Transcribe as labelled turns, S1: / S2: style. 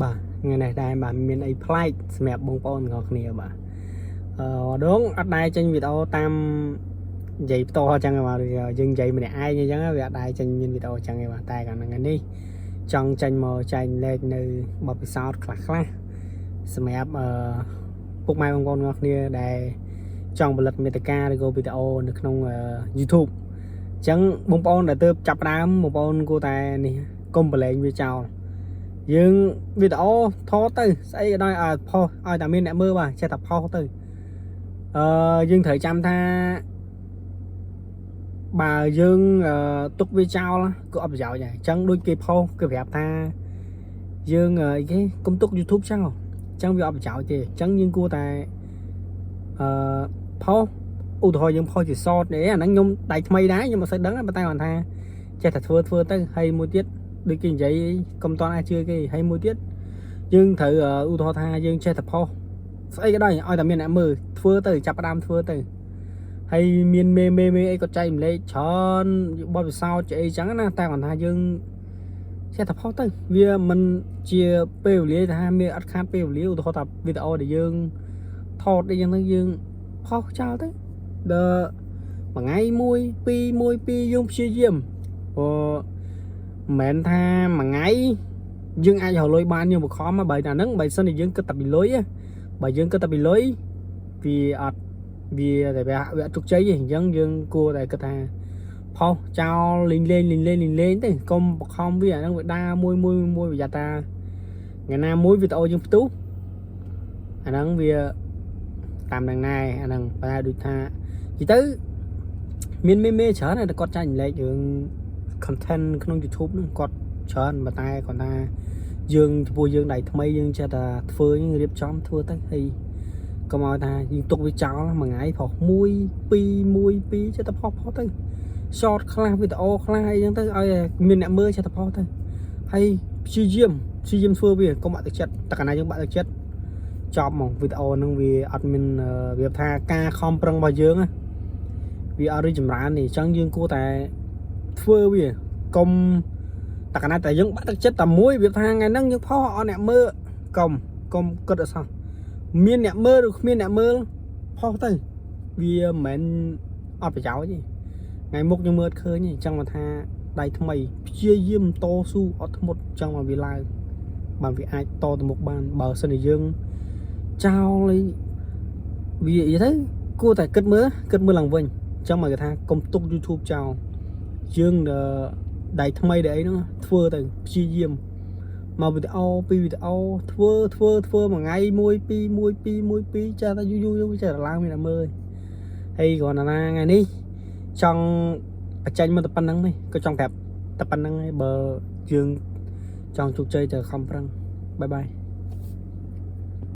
S1: បាទថ្ងៃនេះដែរបាទមានអីប្លែកសម្រាប់បងប្អូនទាំងអស់គ្នាបាទអឺដងអត់ដែរចេញវីដេអូតាមនិយាយផ្ទាល់អញ្ចឹងបាទយើងនិយាយម្នាក់ឯងអញ្ចឹងវាអត់ដែរចេញមានវីដេអូអញ្ចឹងទេបាទតែកាលថ្ងៃនេះចង់ចេញមកចែករំលែកនៅបទពិសោធន៍ខ្លះខ្លះៗសម្រាប់ពុកម៉ែបងប្អូនទាំងអស់គ្នាដែលចង់ផលិតមាតិកាឬក៏វីដេអូនៅក្នុង YouTube អញ្ចឹងបងប្អូនដែលទើបចាប់ផ្ដើមបងប្អូនគួរតែនេះកុំប្រឡែងវាចោលយើងវីដេអូថតទៅស្អីក៏ដោយឲ្យផុសឲ្យតែមានអ្នកមើលបាទចេះតែផុសទៅយើងត្រូវចាំថាបើយើងទុកវាចោលក៏អត់ប្រយោជន៍ដែរអញ្ចឹងដូចគេផុសគេប្រាប់ថាយើងអីគេកុំទុក YouTube ចោលអញ្ចឹងវាអត់ប្រយោជន៍ទេអញ្ចឹងយើងគួរតែអឺផុសឧទាហរណ៍យើងផុសជា short នេះអាហ្នឹងខ្ញុំដៃថ្មីដែរខ្ញុំអត់សូវដឹងទេប៉ុន្តែគាត់ថាចេះតែធ្វើធ្វើទៅហើយមួយទៀតដូចគេនិយាយកុំតន់អាចជឿគេហើយមួយទៀតយើងត្រូវឧទាហរណ៍ថាយើងចេះតែផុសស្អីក៏ដោយឲ្យតែមានអ្នកមើលធ្វើទៅចាប់ផ្ដើមធ្វើទៅហើយមានមេមេមេអីក៏ចែករំលែកច្រើនបទពិសោធន៍ជាអីចឹងណាតែគាត់ថាយើងចេះតែផុសទៅវាមិនជាពេលវេលាថាមានអត់ខាតពេលវេលាឧទាហរណ៍ថាវីដេអូដែលយើងថតអីចឹងទៅយើងផុសចោលទៅដល់មួយថ្ងៃមួយពីរមួយពីរយើងព្យាយាមព្រោះមិនមែនថាមួយថ្ងៃយើងអាចរកលុយបានយើងបខំបើតែហ្នឹងបើសិនជាយើងគិតតែពីលុយបើយើងគិតតែពីលុយវាអត់វាតែវាវាអត់ជោគជ័យទេអញ្ចឹងយើងគួរតែគិតថាផុសចោលលេងលេងលេងលេងលេងលេងទៅកុំបខំវាអាហ្នឹងវាដើរមួយមួយមួយប្រយ័ត្នថាថ្ងៃណាមួយវីដេអូយើងផ្ទុះអាហ្នឹងវាតាមនឹងណែអាហ្នឹងបែរដូចថានិយាយទៅមានមេមេច្រើនតែគាត់ចែករំលែករឿង content ក្នុង YouTube ហ្នឹងគាត់ច្រើនប៉ុន្តែគាត់ថាយើងចំពោះយើងដៃថ្មីយើងចេះតែធ្វើយើងរៀបចំធ្វើទៅហើយកុំឲ្យថាយើងទុកវាចោលមួយថ្ងៃផុស1 2 1 2ចេះតែផុសផុសទៅ short ខ្លះវីដេអូខ្លះអីចឹងទៅឲ្យមានអ្នកមើលចេះតែផុសទៅហើយព្យាយាមព្យាយាមធ្វើវាកុំបាក់ទឹកចិត្តតែកាលណាយើងបាក់ទឹកចិត្តចប់ហ្មងវីដេអូហ្នឹងវាអត់មានវាថាការខំប្រឹងរបស់យើងណាវាអត់រីកចម្រើនទេអញ្ចឹងយើងគួរតែធ្វើវាកុំតែកាលណាតែយើងបាក់ទឹកចិត្តតែមួយវាថាថ្ងៃហ្នឹងយើងផុសអត់អ្នកមើលកុំកុំគិតអត់សោះមានអ្នកមើលឬគ្មានអ្នកមើលផុសទៅវាមិនមែនអត់ប្រយោជន៍ទេថ្ងៃមុខយើងមើលអត់ឃើញទេអញ្ចឹងមកថាដៃថ្មីព្យាយាមតស៊ូអត់ធ្មត់អញ្ចឹងមកវាឡើងបានវាអាចតទៅមុខបានបើសិនជាយើងចោលអីវានិយាយទៅគួរតែគិតមើលគិតមើលឡើងវិញអញ្ចឹងមកគេថាកុំទុក YouTube ចោលយើងដៃថ្មីដែលអីហ្នឹងធ្វើទៅព្យាយាមមកវីដេអូពីរវីដេអូធ្វើធ្វើធ្វើមួយថ្ងៃ1 2 1 2 1 2ចាស់តែយូរយូរយើងចេះតែឡើងមានតែមើលហើយគ្រាន់តែណាថ្ងៃនេះចង់បញ្ចេញមកតែប៉ុណ្្នឹងទេក៏ចង់ប្រាប់តែប៉ុណ្្នឹងឯងបើយើងចង់ជោគជ័យទៅខំប្រឹង bye bye.